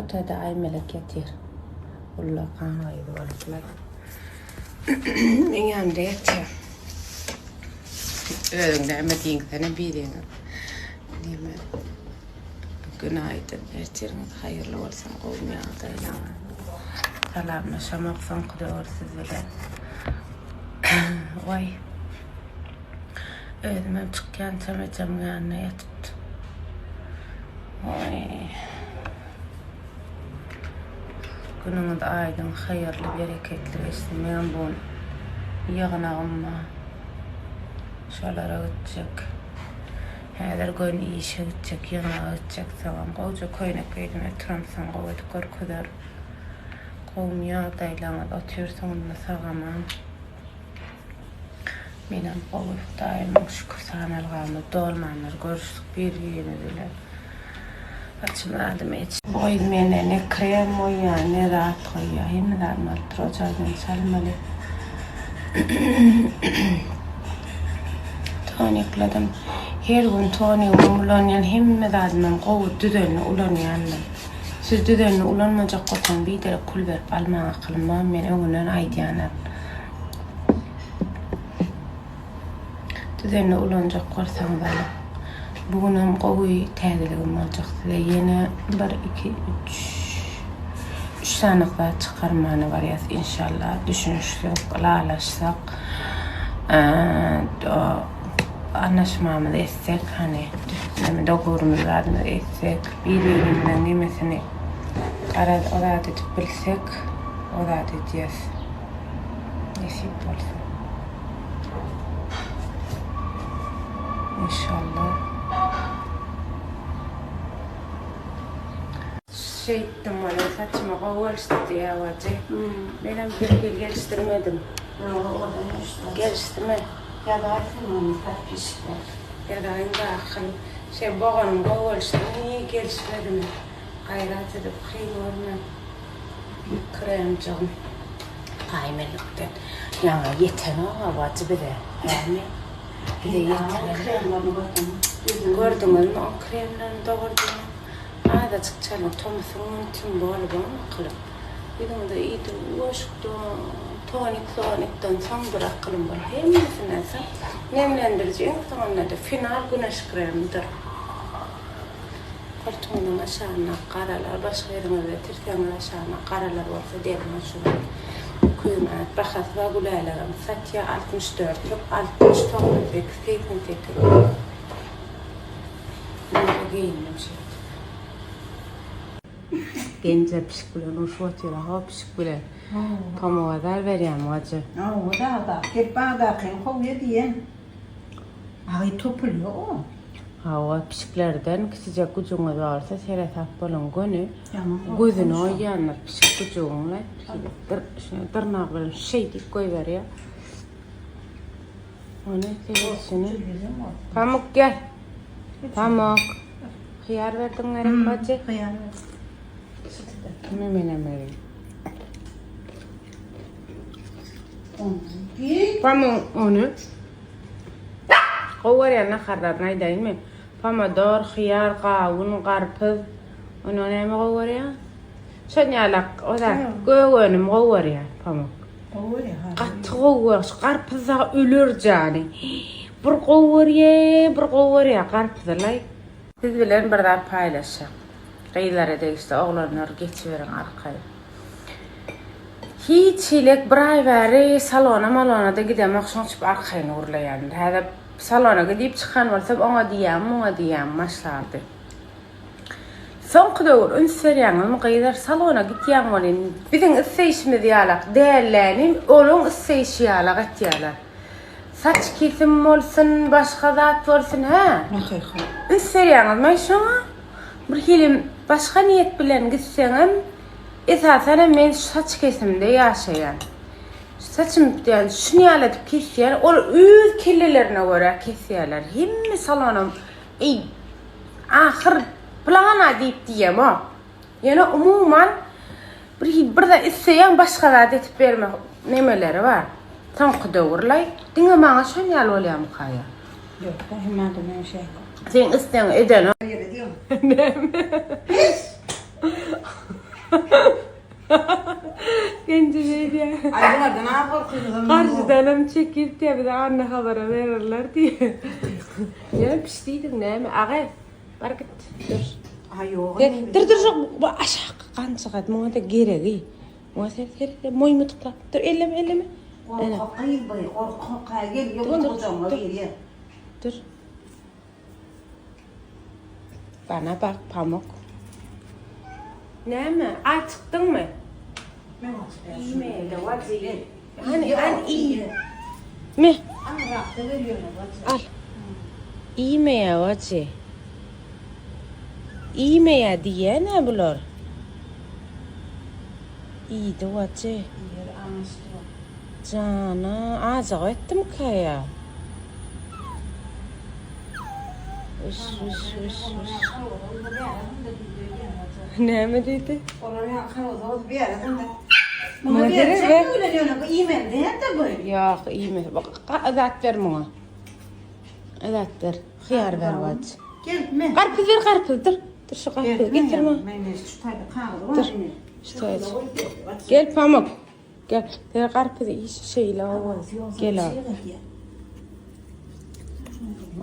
Ötede Aýmelek ýatyr. Ullakan gyzy boluplar. Meň ýanymda ýatýar. Özüň näme diýiňsene biriňiz. Näme? Günaýdyn, ertiriňiz haýyrly bolsun, gowumy ýagdaýlaryňyz? Salamlaşamok soňky döwür siz bilen. Waý. Özümem çykýançam ejemiň ýanynda ýatypdym. Waý. Günüňiz aýdyň, haýyrly, bereketli geçsin. Meňem bu gün ýygnagym bar. Şolara gitjek. Häzir göni işe gitjek, ýygnaga gitjek. Soňam gowja köýnek geýdim, oturamsoň gowy edip görkezerin. Gowumy ýagdaýlaryňyz, otyrsyňyzmy sag-aman? Menem gowy Hudaýymyň şükür sanalgamyz dolmandyr görüşdik bir birimiz bilen. Saçym zadym eç. Bu gyz mende ne krem goýýar ne zat goýýar hemme zadymy alyp dur o jaýdan çalmaly. Tonikledim. Her gün tonigimi ulanýan hemme zadymam gowy düzenli ulanýan men. Siz düzenli ulanmajak bolsaň biderek pul berip almaň akylym bar men öňünden aýdýanam. Düzenli ulanjak bolsaňyz alyň. Bu günem gowy täzeligim boljak size. Ýene bir, iki, üç, üç sany zat çykarmana barýas inşallah. Düşünişsek, ylalaşsak, anlaşmamyzy etsek, hany, näme dogoworymyzy zadymyzy etsek, bir-birimiziň nemesini garaz o zat edip bilsek, o zat edýäs. Nesip bolsa. İnşallah. Şeýtdim ony saçyma gowy gelişdi diýýär wajy. Menem bir hili gelişdirmedim. Gelişdimi? Ýazaýsyn ony podpisçikler. Ýazaýyn-da akyl. Şeý boganym gowy gelişdimi, niýe gelişmedimi? Gaýrat edip kyn görme. Kremjigim Aýmelekden ýaňa ýetenok-a wajy bize, hämi? Bize ýetenok. Gördüňizmi o kremlerini dogurdyny? Azajyk çalyň, tomusyň güni tim bolubam akylyp. Ýüzüňize iýdi uwaşykdan, tonik sonikden soň bir akylym bol. Hemmesinden soň nemlendiriji iň soňunda-da final güneş kremidir. Goltugynyň aşagynda garalar, başga ýeriňizde tirsegiňiz aşagynda garalar bolsa derman şu zat. 200 manat bahasy bar Gülälegem satýar 64 lük 60 98 88. Indi geýindim şeýdip. Genje pişik bilen urşup otyr ho pişik bilen. Pamuga zar berýämi wajy. Hawa dagda gelip bagdakyny kowýa diýen. Agy topulýa o. Hawa pişiklerden kiçijek güjügiňiz bolsa seresap boluň göni gözüni oýýandyr pişik güjügiňle şuny dyrnagy bilen şeý diýip goýberýär. Ony seresini. Pamuk gel. Pamuk. Hyýar berdiň gerek bajy. Hyýar berdim. Menem bereyim. Pamuk ony Gowy görýän naharlaryny aýdaýynmy? Pomidor, hyýar, gawun, garpyz. Ondan näme gowy görýäň? Şon ýalak, o zat, gök önüm gowy görýär Pamuk. Gowy görýär, ha. Gaty gowy görýär. Şu garpyz dagy öler jany. Bir gowy görýär, bir gowy görýär garpyzy-laý. Siz bilen bir zat paýlaşjak. Gyzlara degişli, oglanlar geçiberiň arkaýyn. Hiç hilek bir aý bäri salona malona-da gidemok şoň üçin arkaýyn gürleýän. Häzir salona gidip çykan bolsam oňa diýýän muňa diýýän başlardy. Soňky döwür üns berýäňizmi gyzlar salona gitýäň welin biziň isleýşimiz ýalak dällänim olaň isleýşi ýalak etýäler. Saç kesim bolsun başga zat bolsun hä? Hakykat. Üns berýäňizmi şoňa? Bir hili başga niýet bilen gitseňem Esasanam men saç kesimde ýaşaýan. Saçym diýen şuny ýaly edip kesýär. Ol öz kellelerine görä kesýärler. Hemme salonam eý ahyr plana diýip diýemok. Ýöne umuman bir hili bir zat isleýäň başga zat etip berme nemeleri bar. Soňky döwürlaý diňe maňa şon ýaly bolýarmyka ýa? Ýok, hemme adama şeýle. Seň isleýäň edenok. Näme? şeýdýär. Aý bulardan az gorkymyzam ýok. Garşydanam çekip diýýär, bizi Anna habara bererler diýýär. Ýöne piş diýdiň näme? Aga, bar git, dur. Aý ýok. Dur, dur, dur, bu aşak ganjygat, muňa-da geregi. Muňa ser, ser, moýmudyklap. Dur, elleme, elleme. Gorkak gyz bu, gorkak. Aý gel, ýogan gujagyňa girýär. Dur. Bana bak Pamuk. Näme? Açykdyňmy? Men açyk. Iýmeýä-de wajy. Hany, hany iý. Me. Aňrakda gelýär wajy. Al. Iýmeýä wajy. Iýmeýä diýýän-ä bular. Iýdi wajy. Iýer aňyşdy. Jana, ajagy etdimkä ýa? Üş, üş, üş, üş. Näme diýdi? Muňa berjek bilen ýöne bu iýmeli däl-de bu. Ýok, iýmez. Zat ber muňa. Zat ber. Hyýar ber waj. Gel, me. Garpyz ber, garpyz. Dur. Dur şu garpyzy getir muňa. Men şu taýda kagyzy bar. Dur. Şu taýda. Gel Pamuk. Gel, sen garpyz işi şeýle owadan. Gel al.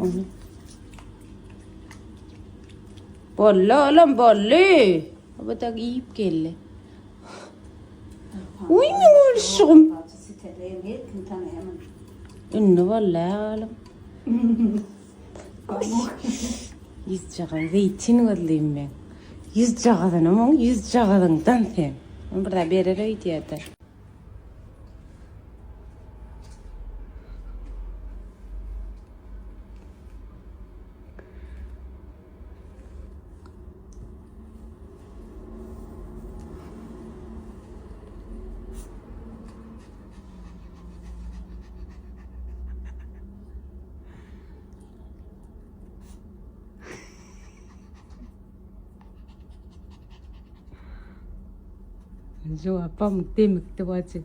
Ony. Boldy oğlum boldy. Bu da iýip geldi. Uy men oğluşum. Ünlü boldy oğlum. Ýüzjagaz zeýtin gözlüyim men. Ýüzjagazynam oň ýüzjagazyňdan sen. Ony bir zat berer öýdýärdi. Jogap pamuk demikdi wajy.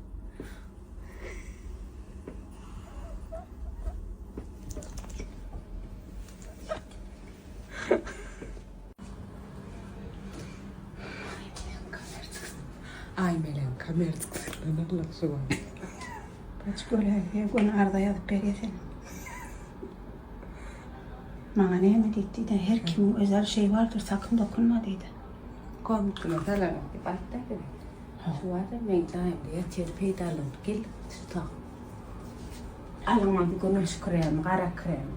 Ay melen kamer çıksın. Allah şu var. Kaç göläge göni arza ýazyp berýär sen. Maňa näme diýdi diýdi, her kimiň özel şeýi bardyr, sakyn dokunma diýdi. Komikine salaryň diýip aýtdy bize. Şu barda meň jaýymda ýatyr peýdalanyp gel şu tag. Alyň güneş kremi, gara krem.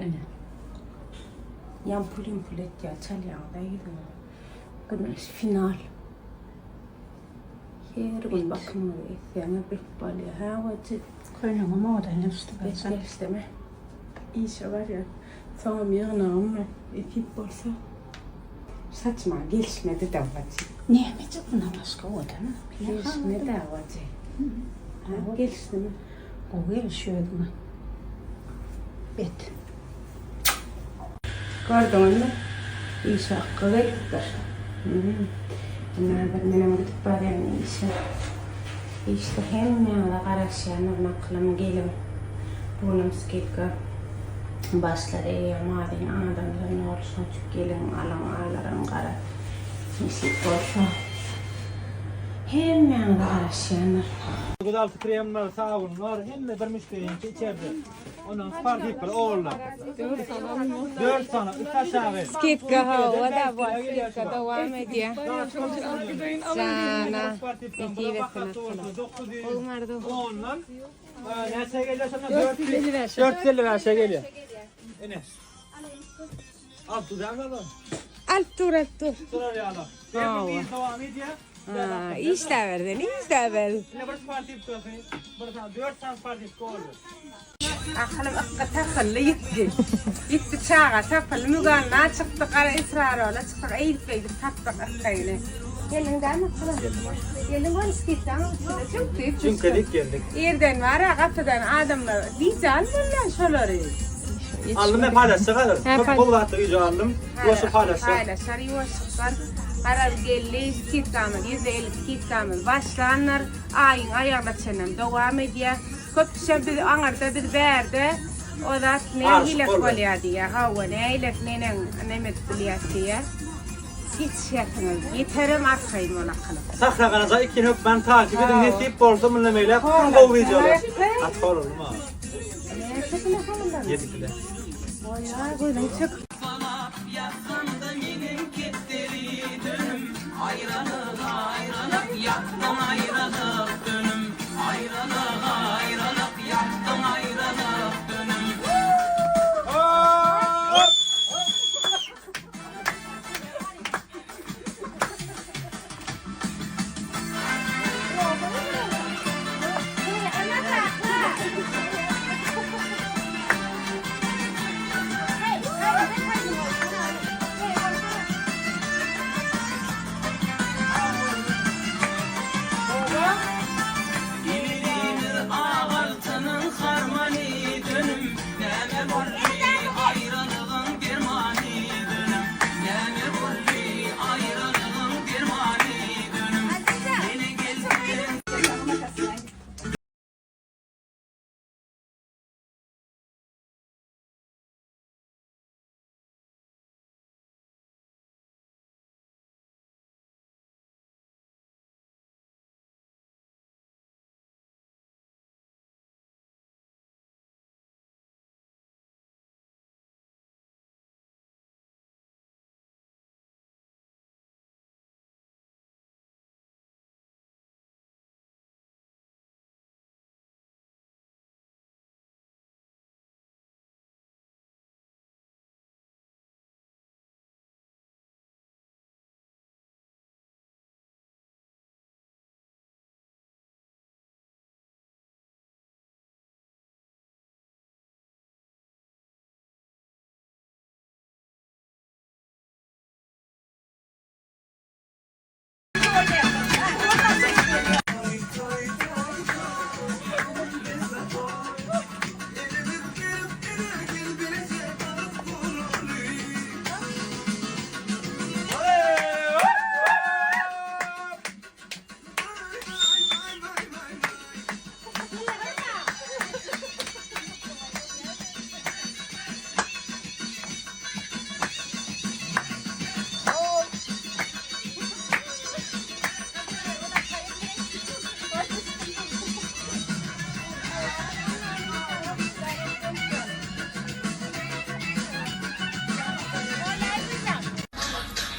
Ine. Ýampul ýumpul etýär, çalýaňda ýüzüňe. Güneş final. Her gün bakymyňyzy etseňiz bet bolýar. Hä wajy. Köýnegiň moda ýapyşdy Bet gelişdimi? Işe barýan. Soňam ýygnagym bar. Nesip bolsa. Saçyma gelişmedi-dä wajy. Näme bundan başga owadan. Gelişmedi-dä wajy. Hä gelişdimi? Gowy gelişýär özüňe. Bet. Gördüňizmi? Işe ykgy gelipdir. Indi häzir menem gidip barýan işe. Işde hemmäňize garaşýandyr maklym geliň. Bu günem skidka başlar eýýäm mazyň adamlar nol şoň üçin geliň alyň alaryň gara nesip bolsa. Hemmäňize garaşýandyr. Gözaltı kremler, sabunlar, hemme bir müşderiniňki içeride. Ondan sportivkaly ogullar. 4 sany. 4 sany, 3 aşagy. Skidka hawa da bu skidka dowam edýär. Jana. Nesip etsin. Olmardy. Ondan näçe gelýär şonda? 455. 455-e gelýär. Ine. Al dur, al. Alyp dur, alyp dur. Durar ýaly. Bir dowam edýär. Ha, işläber sen, işläber. Ine bir sportivkasy, bir sany, 4 sany sportivka boldy. Ahylym ykga tapyldy ýitdi. Ýitdi çaga tapyldy. Müganna çykdy, gara Esrarola çykdyk, eýdip-beýdip tapdyk ykgaýyny. Geldiň dämi Akylym? Geldiň görüş gitseň üstüne çüňk diýip Çüňkedik geldik. Irden bar-a gapydan adamlar gije almalylar şolary. Aldym men paýlaşjak hazir. Hä, Köp paý- gowy zatlar gije aldym. Ýuwaşja paýlaşjak. Paýlaşar ýuwaşlykdan. Garaz geldi skidkamyz 150 skidkamyz başlandyr. Aýyň aýagyna çenlem dowam edýär. Köp kişem biz aňyrda biz bärde o zat Aryşyk nähilek boldy. bolýar diýýär. Hawa nähilek neneň neme edip bilýäs diýýär. Geçýärsiňiz. Ýeterem arkaýyn bol akylyp. Sahra Garaja ikini hökman takip ediň nesip bolsa mundan beýläk iň gowy wideolar. Gaty horlandym ha. Näçe kile horlandym? 7 kile. Oýa gözüň çök.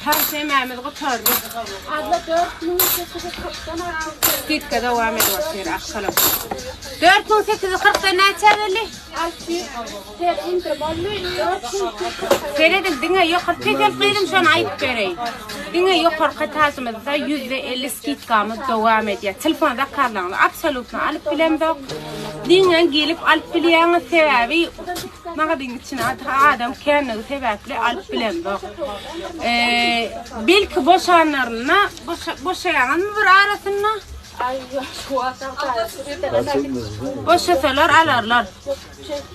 Tans emämiz gutardy. Abla 4840-dan artyk. Skidka dowam edip otyr akylym. 4840 dan näçe geldi? 600 ter indirim boldy. 4840. Serediň diňe ýokary peselt gyzym şony aýdyp bereýin. Diňe ýokarky etažymyzda %50 skidkamyz dowam edýär. Telefon zakarlaryňyzy absolýutno alyp bilemzok. Diňe gelip alyp bilýäňiz sebäbi magazynyň içine adam känligi sebäpli alyp bilemzok. Ee, belki boşanlarynda boşaýaňyzmy bir arasynda? Ay şu Boşasalar alarlar.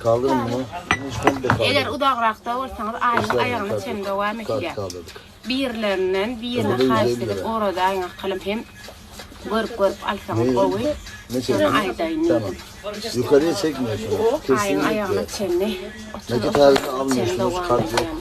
Kaldırın bunu. Hiç komple kaldırın. Eger uzagrakda bolsaňyz aýyň aýagyna çenli dowam Kart edýär. kaldırdık. Birlerinden birine Burada haýyş 150 edip lira. oradaýyň akylym hem görüp görüp alsaňyz Ne? gowy. Ne Şony çektin? aýdaýyn Tamam. diýdim. Yukarıya çekmiyorsunuz. Aýyň aýagyna Kesinlikle. çenli Nakit 30 halinde çenli almıyorsunuz. dowam Kart yok. edýär.